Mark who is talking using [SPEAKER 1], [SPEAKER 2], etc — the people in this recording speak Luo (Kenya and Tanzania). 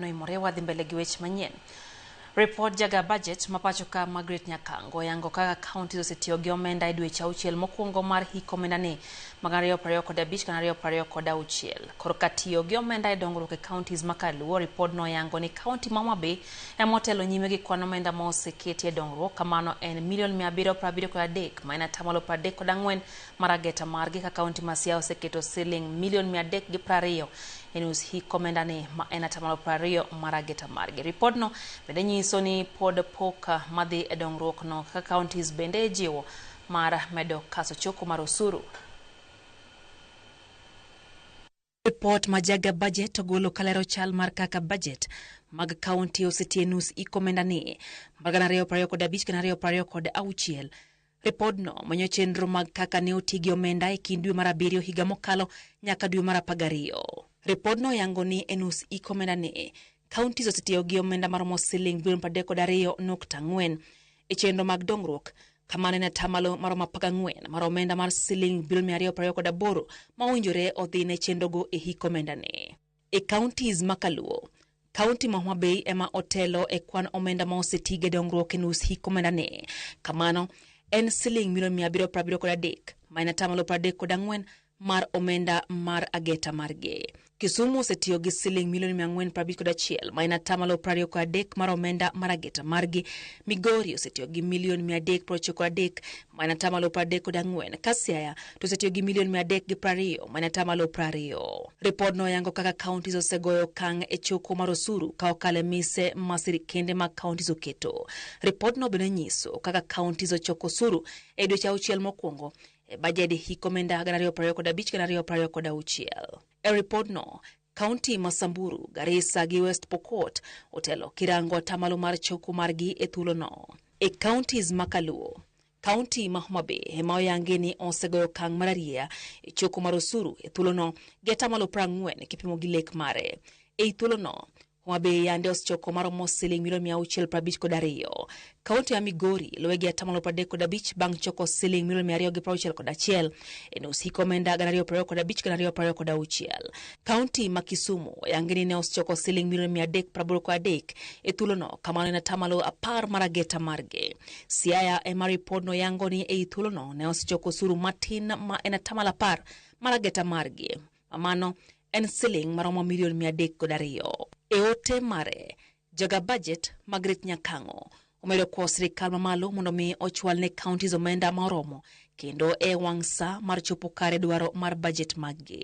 [SPEAKER 1] Noimore wadhi mbele gi weche manyien. Ripod jaga budget ma pacho ka Margaret Nyakango oyango kaka counties osetiyo gi omenda e dweche auchiel mokwongo mar hik omenda ni mag 2025 kana 2026. Korka tiyo gi omenda e dongruok e counties ma kaluwo, ripodno oyango ni county ma Homa Bay ema otelo nyime gi kwan omenda ma oseketi e dongruok kamano en milion 773 ma en atamalo 34 mar ageta margi ka county ma Siaya oseketo siling milion 320 e nus hik omenda ni ma en atamalo 20 mar ageta margi. Ripodno bende nyiso ni pod pok madhi e dongruok no kaka counties bende jiwo mar medo kaso choko mar osuru. Ripot ma jaga budget ogolo kalero chal mar kaka budget mag county osetiyo e nus hik omenda ni mar 2025 gana 2026. Ripodno manyo chenro mag kaka ne oti gi omenda e kind dwe mar abiriyo higa mokalo nyaka dwe mar 12. Ripodno oyango ni e nus hik omenda ni, counties osetiyo gi omenda maromo siling bilion 32.4 e chenro mag dongruok. Kamano en atamalo maromo 14 mar omenda mar siling bilion 228 ma owinjore odhi ne chenrogo e hik omenda ni. E counties makaluo, county ma Homa Bay ema otelo e kwan omenda ma osetigo e dongruok e nus hik omenda ni. Kamano en siling milion 773 ma en atamalo 34 mar omenda mar ageta margi. Kisumu osetiyo gi siling milion 451 ma en atamalo 23 mar omenda mar ageta margi. Migori osetiyo gi milion 393 ma en atamalo 34, ka Siaya to osetiyo gi milion 320 ma en atamalo 20. Ripodno oyango kaka counties osegoyo okang' e choko mar osuru ka okalo e mise ma sirikende mag counties oketo. Ripodno bende nyiso kaka counties ochoko osuru e dweche auchiel mokwongo e bajed hik omenda 2025 gana 2026. E ripodno, kaunti ma Samburu, Garissa gi West Pokot otelo kirango atamalo mar choko margi e thuolono. E counties makaluo, kaunti ma Homa Bay ema oyangi ni osegoyo okang' mar arieya e choko mar osuru e thuolono gi atamalo 40 kipimo gi lek mare. Ei thuolono, Homa Bay yande osechoko maromo siling milion 652. Kaunti ya Migori luwe gi atamalo 35 bang' choko siling milion 261 e nus hik omenda 2025 gana 2026. Kaunti ma Kisumu oyangi ni ne osechoko siling milion 383 e thuolono, kamano en atamalo 10 mar ageta margi. Siaya ema ripodno yango ni ei thuolono ne osechoko osuru matin ma en atamalo 10 mar ageta margi. Mano en siling maromo milion 302. E ote mare, jaga budget Margaret Nyakango omedo kwayo sirikal mamalo mondo mi ochwal ne counties omenda ma oromo kendo e wang' sa mar chopo kare dwaro mar budget maggi.